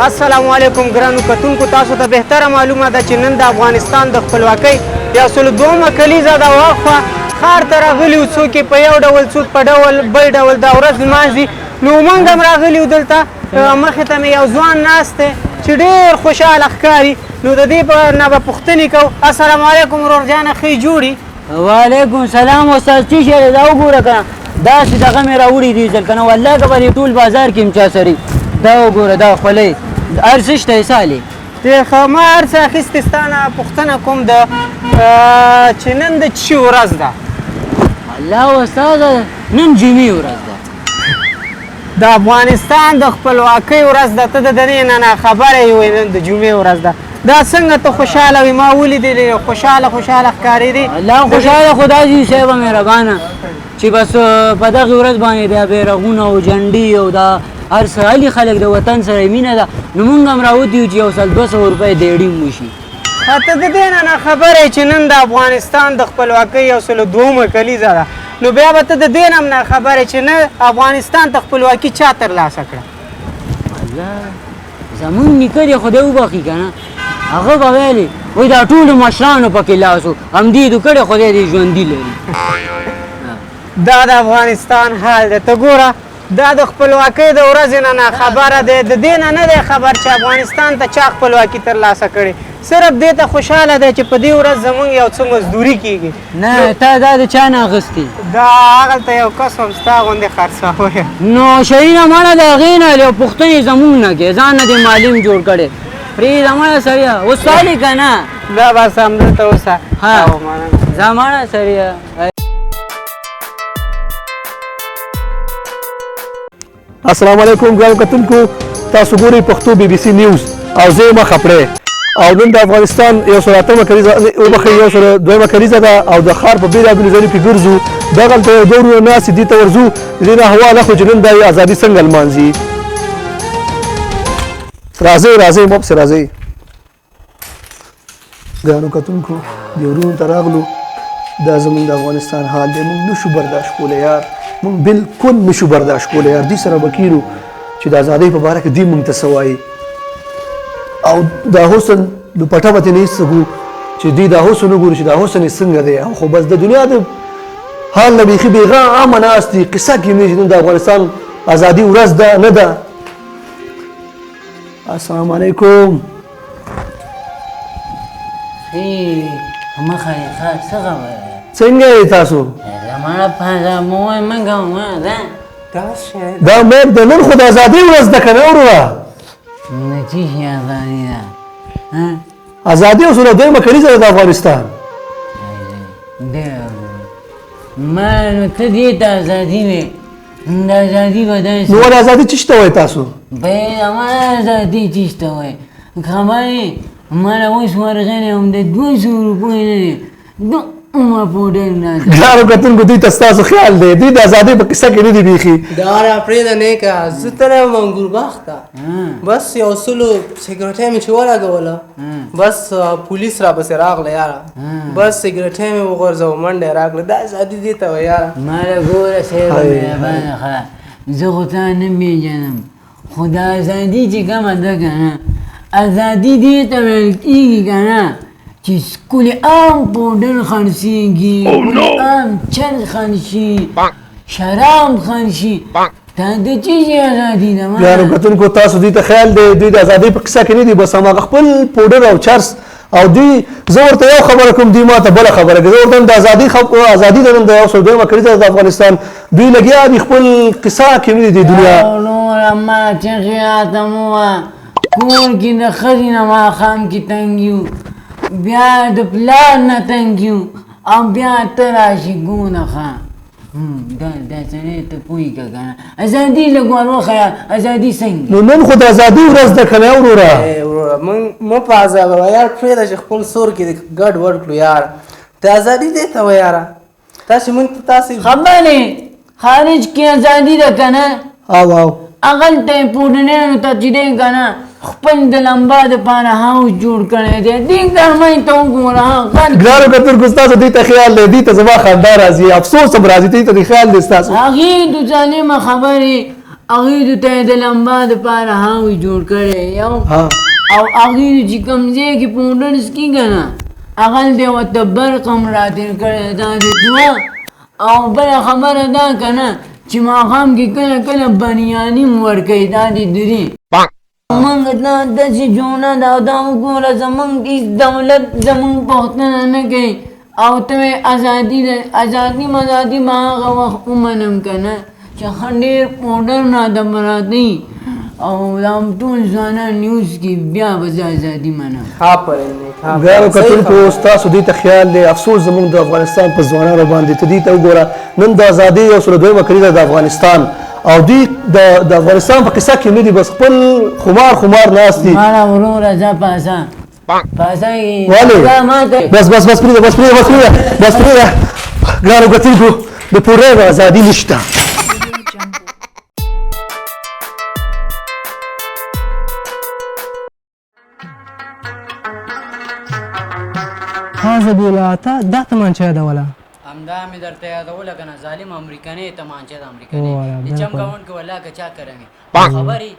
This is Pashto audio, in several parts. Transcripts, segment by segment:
السلام علیکم ګرانو کتونکو، تاسو ته بهتره معلومه ده چې نن د افغانستان د خپلواکۍ 102مه کلیزه ده. واخوا ښار ته راغلي یو، څوک یې په یو ډول، څوک په ډول بل ډول دا ورځ لمانځي. نو موږ هم راغلي یو دلته. مخې ته مې یو ځوان ناست دی چې ډېر خوشحاله ښکاري، نو د دې په نه به پوښتنې کوو. السلام علیکم ورور جانه، ښې جوړي؟ وعلیکم سلام استاد، څه شی دی؟ دا وګوره که نه، داسې دغه مې راوړي دي ځل که نه، والله که په دې ټول بازار کې هم چا سري. دا وګوره، دا خولۍ هر څه شته یې سالې. ډېر ښه، ما هر څه اخیستې. ستا نه پوښتنه کوم د چې نن د څه ورځ ده؟ الله استاد، نن جمعې ورځ ده. د افغانستان د خپلواکۍ ورځ ده. ته د دې نه ناخبره یې، وایې نن د جمعې ورځ ده. دا څنګه ته خوشحاله وې؟ ما ولیدلې خوشحاله خوشحاله ښکارېدې. الله خوشحاله خدای دې صاحب مهربانه چې بس په دغه ورځ باندې دا بیرغونه او جنډې او دا هر څه علي خلک د وطن سره مینه ده، نو مونږ هم راوتي یو چې 1200 روپۍ دیړي هم وشي. ته د دې نه ناخبره یې چې نن د افغانستان د خپلواکۍ 102مه کلیزه ده، نو بیا به ته د دې نه هم ناخبره یې چې نه افغانستان ته خپلواکي چا ترلاسه کړه؟ الله زمونږ نیکه دې خدای وبخښي که نه، هغه به ویلې وایي دا ټولو مشرانو پکې لاس و، همدې دو کړی، خدای دې ژوندي لري. دا د افغانستان حال دی. ته ګوره، دا د خپلواکۍ د ورځې نه ناخبره دی، د دې نه نه دی خبر چې افغانستان ته چا خپلواکي ترلاسه کړې. صرف دې ته خوشحاله دی چې په دې ورځ زمونږ یو څه مزدوري کېږي. نه تا دا د چا نه اخیستې؟ دا هغلته یو کس هم ستا غوندې خرڅوی. نو شهینه مړه د هغې نه یو پوښتنې زمونږ نه کې، ځان نه دې معلم جوړ کړی. پرېږده مړه سړیه، اوس سالې که نه؟ دا بس همدلته اوسه. ها ځه مړه سړیه. السلام علیکم ګرانو کتونکو، تاسو ګورئ پښتو بي بي سي نیوز او زه یم خپړی. او نن د افغانستان 108مه کلیزه، وبخښئ، 102مه کلیزه ده او د ښار په بېلابېلو ځایونو کې ګرځو. دغلته یو دوه وروڼه ناست دي، ته ورځو د دې نه احوال اخلو چې نن دا ازادي څنګه لمانځي. راځئ راځئ، ما پسې راځئ. ګرانو کتونکو، دې وروڼو ته راغلو. دا زمونږ د افغانستان حال دی، مونږ نشو برداشت کولی یار، مونږ بالکل نشو برداشت کولی یار. دوی سره به کښېنو چې د ازادۍ په باره کې دوی مونږ ته څه وایي، او دا حسن دوپټه به ترې نه ایستو چې دوی دا حسن وګوري چې دا حسن یې څنګه دی. او خو بس د دنیا د حال نه بیخي بېغمه ناست دي، قصه کې نه چې نن د افغانستان ازادي ورځ ده نه ده. السلام علیکم. مخه یې ښه، څه خبره ده؟ څنګه یې تاسو؟ زما پازه مو مه کوه ده. دا مې د نن خو د ازادۍ ورځ ده که نه وروره؟ نه څه شي ازادي ده؟ ازادي اوس له دویمه کلیزه ده د افغانستان. ما نو ته دې ته ازادي وې، د ازادي به داسې. نو ولې ازادي څه ته وایي تاسو؟ بې ازادي څه ته وایي؟ خبر یې ماله اوس ورغلی وم د 200 روپۍ نه دی دومره پوډر راته. ګرانو کتونکو، دوی ته ستاسو خیال دی، دوی د ازادۍ په قصه کې نه دي بیخي. دا را پرېږده نیکه، زه تللی وم انګور باغ ته، بس یو سلو سګرټۍ مې چې ولګوله، بس پولیس راپسې راغله یاره، بس سګرټۍ مې وغورځوه، منډه یې راکړه. دا ازادي دې ته وایي یاره. ماله ګوره صاحب مهربانه ښه، زه خو تا نه پېژنم، خو دا ازادي چې کومه ده که نه، ازادي دې ته ویل کېږي که نه چې کل عام پوډر خرڅېږي، کل عام چرس خرڅي، شراب خرڅي، دا د څه شي ازادي ده؟ ګرانو کتونکو، تاسو دوی ته خیال دی، دوی د ازادۍ په قصه کې نه دي، بس هماغه خپل پوډر او چرس. او دوی زه ورته یو خبره کوم، دوی ما ته بله خبره کوي. زه ورته د ازادي ازادي ده نن د 102مه کلیزه د افغانستان، دوی لګیا دي خپل قصه کې نه دي دنیا. وروره ما چغې راته مه وایه، کور کې د ښځې نه ماښام کې تنګ یو، بیا د پلار نه تنګ یو، او بیا ته راشي ګوره. ښه دا دا سړی ته پوه کړه که نه، ازادي لږ ور وښیه، ازادي څنګه؟ نو نن خو د ازادۍ ورځ ده که نه وروره؟ وروره مونږ مه په عذابوه یار، پرېږده چې خپل سور کې دې ګډ وډ کړو یار. د ازادي دې ته وایي یاره، تاسې مونږ ته تاسې خبرې خارج کې ازادي ده که نه؟ او او هغلته یې پوډنیانو ته چې دی که نه خپل د لمبا دپاره هاوس جوړ کړی دی. دې ګرمۍ ته وګوره. ګرانو کتونکو، ستاسو دوی ته خیال دی، دوی ته زما خندا راځي، افسوس هم راځي، دوی ته دې خیال دی ستاسو. هغې د ظالمه خبرې هغې ته یې د لمبا دپاره هاوی جوړ کړی یو، او هغې چې کوم ځای کې پوډر څکي که نه، هغلته یې ورته برق هم راتېر کړی. دا د دوه. او بله خبره دا که نه چې ماښام کې کله کله بنیاني هم ورکوي. دا د درې. موږ دا داسې جوړه ده، او دا وګوره زموږ هېڅ دولت زموږ پوښتنه نه کوي، او ته وایې ازادي ده. ازادي مزادي به هغه وخت ومنم که نه چې ښه ډېر پوډر راته پراته وي او دا ټول ځوانان نیوز کې، بیا به زه ازادي منم. ګرانو کتونکو، ستاسو دې ته خیال دی. افسوس زموږ د افغانستان په ځوانانو باندې. ته دې ته وګوره، نن د ازادۍ 102مه کلیزه د افغانستان، او دوی د افغانستان په قصه کې نه دي، بس خپل خمار خمار ناست دي. ماله وروره، ځه پاسه پاسه. ولې؟ بس بس بس، پرېږده، بس پرېږده، بس پرېږده، بس پرېږده. ګرانو کتونکو، د پوره ازادي نشته. ها ذبیحالله، تا دا تمانچه یادوله؟ همدا مې درته یادوله که نه، ظالم امریکنۍ تمانچه ده، امریکنۍ د چم ګاونډ کې والله که چا کره وي خبرې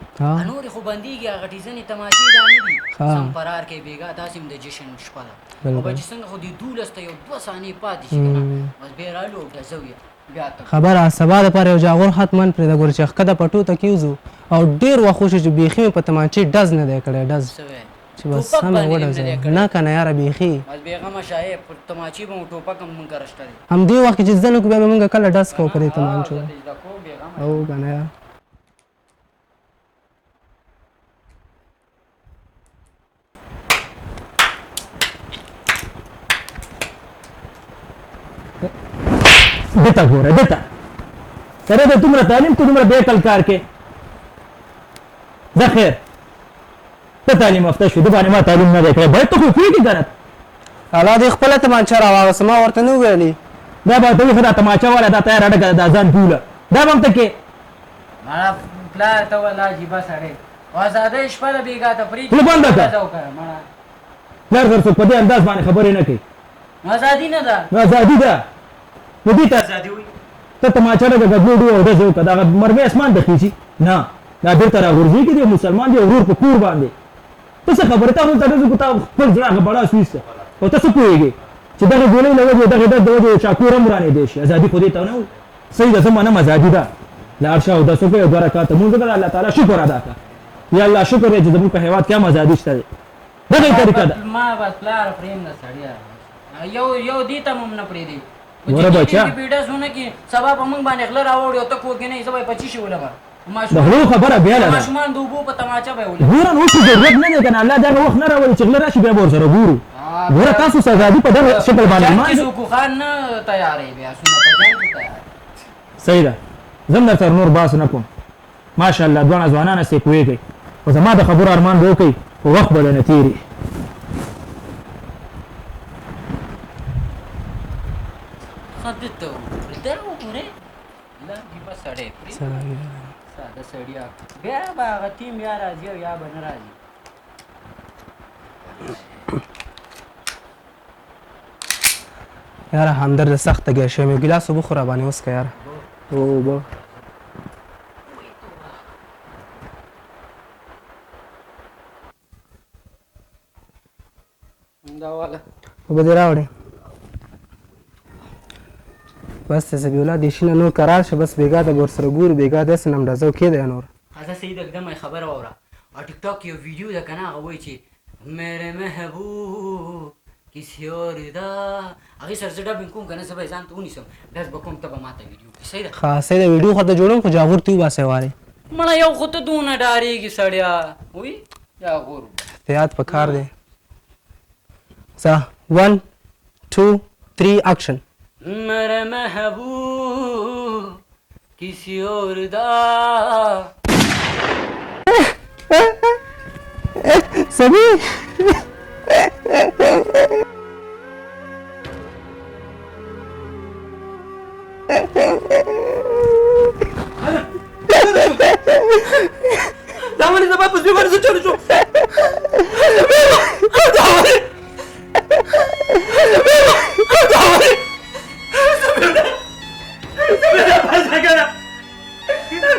نورې خو بندېږي، هغه ټیزنې تماچې دا نه دي. سم فرار کوي. بېګا داسې هم د جشن شپه ده، او به چې څنګه خو دې 12 ته یو دوه ثانیې پاتې شي که نه، بس بیا رالو او ډزو یې بیا ته. خبره سبا دپاره یو جاغور حتما پرېږده. ګوره چې ښکته پټو ته کېوځو، او ډېر وخت وشو چې بیخي مې په تمانچې ډز نه دی کړی، ډز چې بس سم یې وډزوم. نه که نه یاره، بیخي. بس بېغمه شه، پر تماچې به مو ټوپک هم مونږ کره شته دی. همدې وخت کې چې زده نه کړو، بیا به مونږ کله ډز کوو په دې تمانچو؟ او که نه یاره. دته ګوره، دته سره د دومره تعلیم ته دومره بېعقل کار کې. زه خیر، ته تعلیم یافته شوې، ده باندې ما تعلیم نه دی کړی. باید ته خو پوهېږې که نه؟ الله دې خپله تمانچه راواغسته، ما ورته نه ویلي. دا به ته وښه، دا تماچه والا دا تیاره ډکه ده، دا ځان پوله دا به هم ته کې. مړه پلار ته والله عجیبه سړی. ازادۍ شپه ده، بېګا ته پرېږدي. خوله بنده کړه. پلار سره څوک په دې انداز باندې خبرې نه کوي. ازادي نه ده؟ نو ازادي ده؟ نو دې ته ازادي وایي؟ ته تماچه لږه ګډوډ او ډز وکړه، دغه مرمۍ اسمان ته خېژي نه، دا بېرته راغورځېږي. دی مسلمان دی، ورور په کور باندې ته څه خبرې؟ تا خو دلته ډز وکړو، تا خپل زړه هغه بړاس ویسته، او ته څه پوهېږې چې دغې ګولۍ له وجې، دغې ډز د وجې چا کور هم ورانېدی شي؟ ازادي خو دې ته نه وایي. صحیح ده، زه منم ازادي ده. لاړ شه، اودس وکړه، یو دوه رکعته لمونځ وکړه، الله تعالی شکر ادا کړه. یا الله شکر دی چې زموږ په هېواد کې هم ازادي شته دی. دغه طریقه ده. ما بس پلار پرېم نه سړیه، یو یو دې ته هم نه پرېږدي. ګوره بچا، پیډه سونه کې سبا په موږ باندې غله راوړي، او ته کور کې نه یې، زه به یې په څه شي ولمه؟ د غلو خبره بیا ده. ماشومان د اوبو په تماچه به یې ولمه. ګوره نو اوس ضرورت نه دی که نه، الله دغه وخت نه راولي چې غله راشي، بیا به ورسره ګورو. ګوره تاسو ازادي په دغه شکل باندې جنګ کې څوک خان نه تیارې، بیا سونه په جنګ کې تیار. صحیح ده، زه هم درسره نور بحث نه کوم. ماشاءالله دواړه ځوانان هسې پوهېږئ، خو زما د خبرو ارمان به وکړئ، خو وخت به درنه تېر وي. ښه ده ته وګوره، دا وګوره، لا عجیبه سړی، ساده سړی. بیا به هغه ټیم یا راځي او یا به نه راځي. یاره همدرد سخت تږی شوی یم، یو ګیلاس اوبه خو راباندې وڅښه یاره. اوبه. دا واله. اوبه دې راوړې؟ بس ته ذبیح الله دې شي نه نور کرار شه، بس بېګا ته به ورسره ګورو. بېګا داسې نم ډزو کېدی نور. ځه صحیح ده، ږدمه خبره واوره. او ټیک ټاک کې یو ویډیو ده که نه، هغه وایي چې میرې محبوب کسی اور ده. هغې سره زه ډبینګ کوم که نه، زه به یې ځان ته ونیسم، ډز به کوم، ته به ماته ویډیو کړې. صحیح ده؟ ښه صحیح ده، ویډیو خو درته جوړوم، خو جاغور ته وباسې وارې. مړه یو خو ته دونه ډارېږي سړیه، وی جاغور. احتیاط په کار دی. ځه 1 2 3 اکشن. میرے محبوب کسی اور دا. سبي دا ولې زما په زوی باندې څه چل شو؟ دا ولې؟ دا ولې؟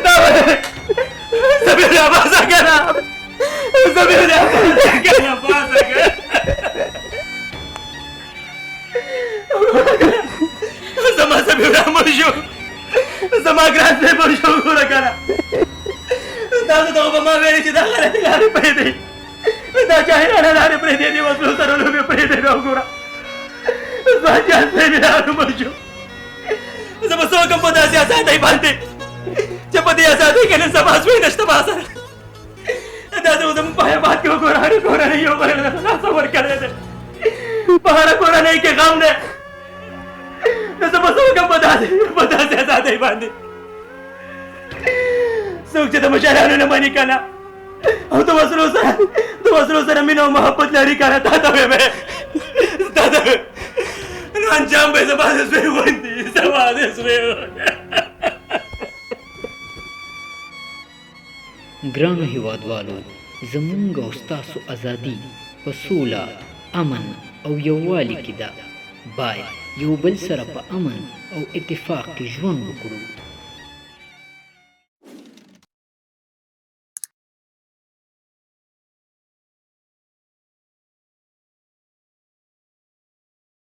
دا ولې؟ ذبیح الله کنه، پاسه کنه. زما ذبیح الله مړ شو، زما ګران زوی مړ شو. وګوره کنه، تاسو ته خو به ما ویلي چې دا غلطې لارې پرېږدئ، دا جاهلانه لارې پرېږدئ، دې وسلو سره لوبې پرېږدئ. دا وګوره، ځوان جان زوی مې راغی مړ شو. زه به څه وکړم په داسې ازادۍ باندې چې په دې ازادۍ کې نن سبا زوی نشته ما سره؟ دا زه زموږ په هېواد کې وګوره، هرې کورنۍ یو بل له لاسه ورکړی دی، په هره کورنۍ کې غم دی. نو زه به څه وکړم په داسې ازادۍ باندې؟ څوک چې د مشرانو نه مني که نه او د وسلو سره مینه او محبت لري که نه، تا ته وایم، تا ته وایم، نو انجام به یې زما د زوی غوندې، زما د زوی غوندې. ګرانو هیوادوالو، زمونږ او ستاسو ازادي په سوله، امن او یووالي کې ده. باید یو بل سره په امن او اتفاق کې ژوند وکړو.